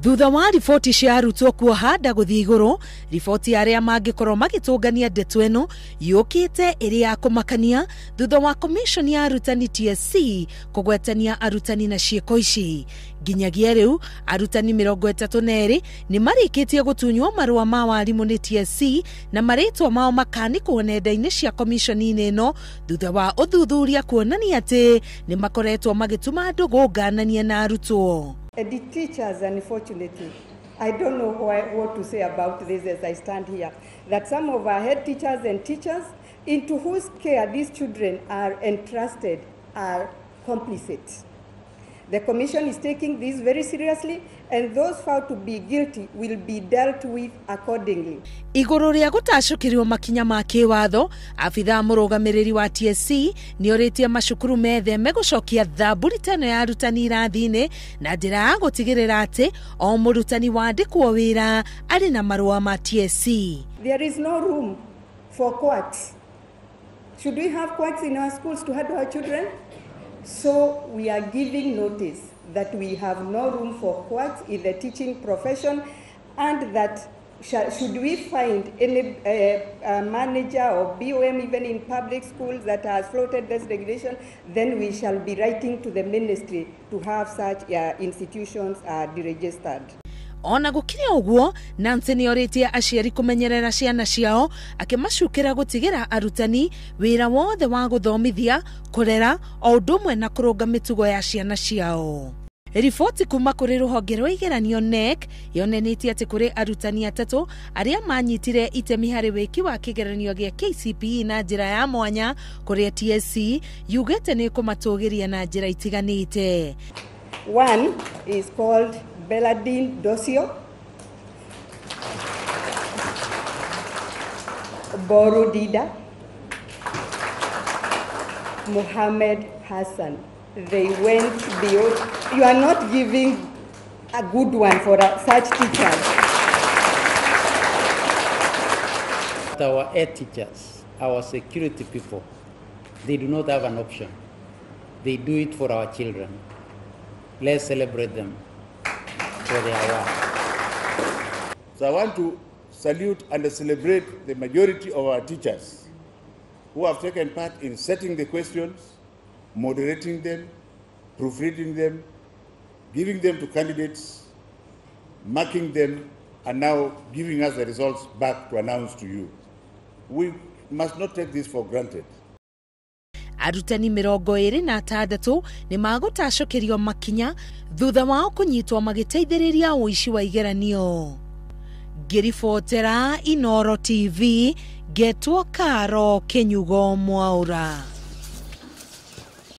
Thutha wa riboti cia arutwo kuoha nda gũthiĩ igũrũ, riboti ya arĩa mangĩkorwo magĩtũngania ndeto ĩno yũkĩte ĩrĩ ya kũmakania thutha wa commission ya arutani TSC kũgwetania arutani na ciĩko ici. Nginyagia rĩu arutani 32 nĩ marĩkĩtie gũtunywo marũa ma warimũ nĩ TSC na marĩtwa mao makanĩkwo nenda-inĩ cia commission-inĩ ĩno thutha wa ũthuthuria kuonania atĩ nĩ makoretwo magĩtuma andũ gũnganania na arutwo. And the teachers, unfortunately, I don't know what to say about this as I stand here, that some of our head teachers and teachers into whose care these children are entrusted are complicit. The Commission is taking this very seriously, and those found to be guilty will be dealt with accordingly. Igũrũ rĩa gũtacũkĩrio makinya ma kĩwatho, abithaa mũrũgamĩrĩri wa TSC nĩorĩtie macukuru metheme gũcokia thamburi ta ĩno ya arutani irathi-inĩ na njĩra ya gũtigĩrĩra atĩ o mũrutani wandĩkwo wĩra arĩ na marũa ma TSC. There is no room for quacks. Should we have quacks in our schools to handle our children? So we are giving notice that we have no room for quacks in the teaching profession, and that should we find any manager or BOM even in public schools that has floated this regulation, then we shall be writing to the ministry to have such institutions deregistered. Ona gũkĩrĩ ũguo, Nancy nĩorĩtie aciari kũmenyerera ciana ciao akĩmacukĩra gũtigĩra arutani wĩra wothe wa gũthomithia, kũrera o ũndũ ũmwe na kũrũnga mĩtugo ya ciana ciao. Riboti kuma kũrĩ rũhonge rwa igeranio KNEC yonanĩtie atĩ kũrĩ arutani atatũ arĩa manyitire itemi harĩ wĩki wa kĩgeranio gĩa KCPE na njĩra ya mwanya kũrĩa TSC yugĩte nĩ ĩkũmatũgĩria na njĩra itiganĩte. One is called Beladine Dosio, Boru Dida, Mohammed Hassan. They went beyond. You are not giving a good one for such teachers. Our head teachers, our security people, they do not have an option. They do it for our children. Let's celebrate them for their work. So I want to salute and celebrate the majority of our teachers who have taken part in setting the questions, moderating them, proofreading them, giving them to candidates, marking them, and now giving us the results back to announce to you. We must not take this for granted. Arutani 26 nĩ magũtacũkĩrio makinya thutha wao kũnyitwo magĩteithĩrĩria ũici wa igeranio. Ngĩribotera Inooro TV, ngetwo Karo Kĩnyugo Mwaura.